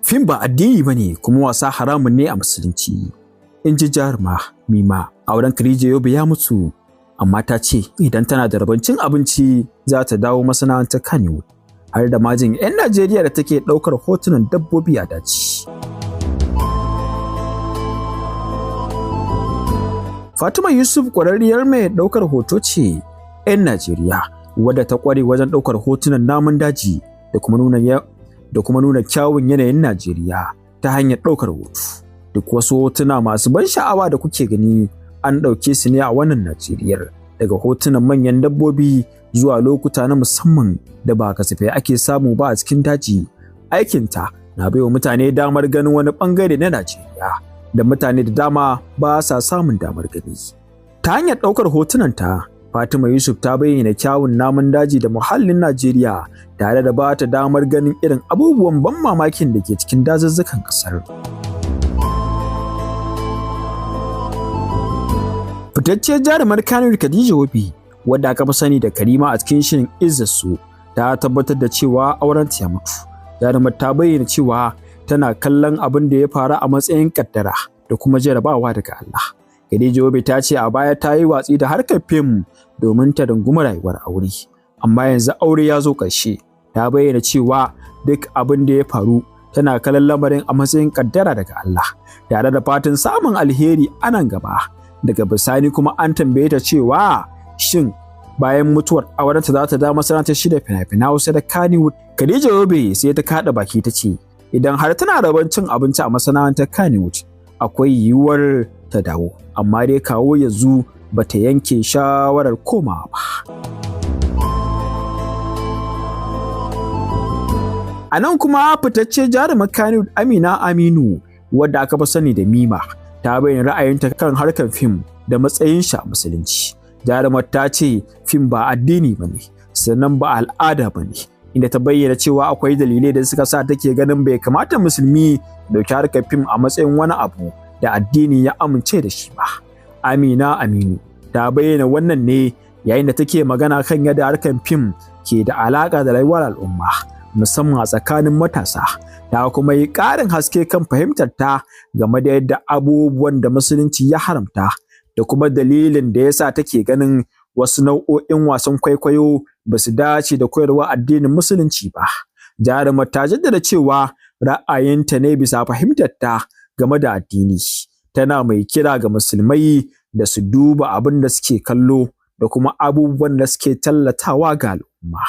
Fim ba addini ba ne, kuma wasa haramun ne a musulunci, in ji jaruma Mima. Auren Khadija Yobe ya mutu, amma ta ce idan tana da rabon cin abinci za ta dawo masana'antar Kannywood, har da majin 'yan Najeriya da take ɗaukar hotunan dabbobi a daji. Fatima Yusuf ƙwararriyar mai ɗaukar hoto ce 'yan Najeriya wadda ta ƙware wajen ɗaukar hotunan namun daji da kuma nuna kyawun yanayin Najeriya ta hanyar ɗaukar hoto. Duk wasu hotuna masu ban sha'awa da kuke gani an ɗauke su ne a wannan Najeriyar, daga hotunan manyan dabbobi zuwa lokuta na musamman da ba kasafai ake samu ba a cikin daji. Aikinta na baiwa mutane damar ganin wani ɓangare na Najeriya da mutane da dama ba sa samun damar gani. Ta hanyar ɗaukar hotunanta, Fatima Yusuf ta bayyana kyawun namun daji da muhallin Najeriya tare da ba ta damar ganin irin abubuwan ban mamakin da ke cikin dazuzzukan ƙasar. Fitacciyar jarumar Kannywood Khadija Wobi, wadda aka fi sani da Karima a cikin shirin Izzarsu, ta tabbatar da cewa aurenta ya mutu. Jarumar ta bayyana cewa tana kallon abin da ya faru a matsayin kaddara da kuma jarabawa daga Allah. Khadija Wobi ta ce a baya ta yi watsi da harkar fim domin ta rungumi rayuwar aure, amma yanzu aure ya zo ƙarshe. Ta bayyana cewa duk abin da ya faru tana kallon lamarin a matsayin kaddara daga Allah, tare da fatan samun alheri a nan gaba. Daga bisani kuma an tambaye ta cewa shin bayan mutuwar aurenta za ta da masana'antar shirya fina-finan Hausa da Kannywood. Khadija Yobe sai ta kada baki ta ce idan har tana rabon cin abinci a masana'antar Kannywood akwai yiwuwar ta dawo, amma dai kawo yanzu bata yanke shawarar komawa ba. A nan kuma fitacce jarumin Kannywood Amina Aminu, wadda aka fi sani da Mima, ta bayyana ra'ayinta kan harkar fim da matsayin shi a musulunci. Jarumar ta ce fim ba addini ba ne, sannan ba al'ada ba ne, inda ta bayyana cewa akwai dalilai da suka sa take ganin bai kamata musulmi dauki harkar fim a matsayin wani abu da addini ya amince da shi ba. Amina Aminu ta bayyana wannan ne yayin da take magana kan yadda harkar fim ke da alaka da rayuwar al'umma, musamman a tsakanin matasa. Ta kuma yi ƙarin haske kan fahimtar ta game da yadda abubuwan da musulunci ya haramta da kuma dalilin da yasa take ganin wasu nau'o'in wasan kwaikwayo ba su dace da koyarwa addinin musulunci ba. Jarumar ta jaddada cewa ra'ayinta ne bisa fahimtar ta game da addini, tana mai kira ga musulmai da su duba abin da suke kallo da kuma abubuwan da suke tallatawa ga al'umma.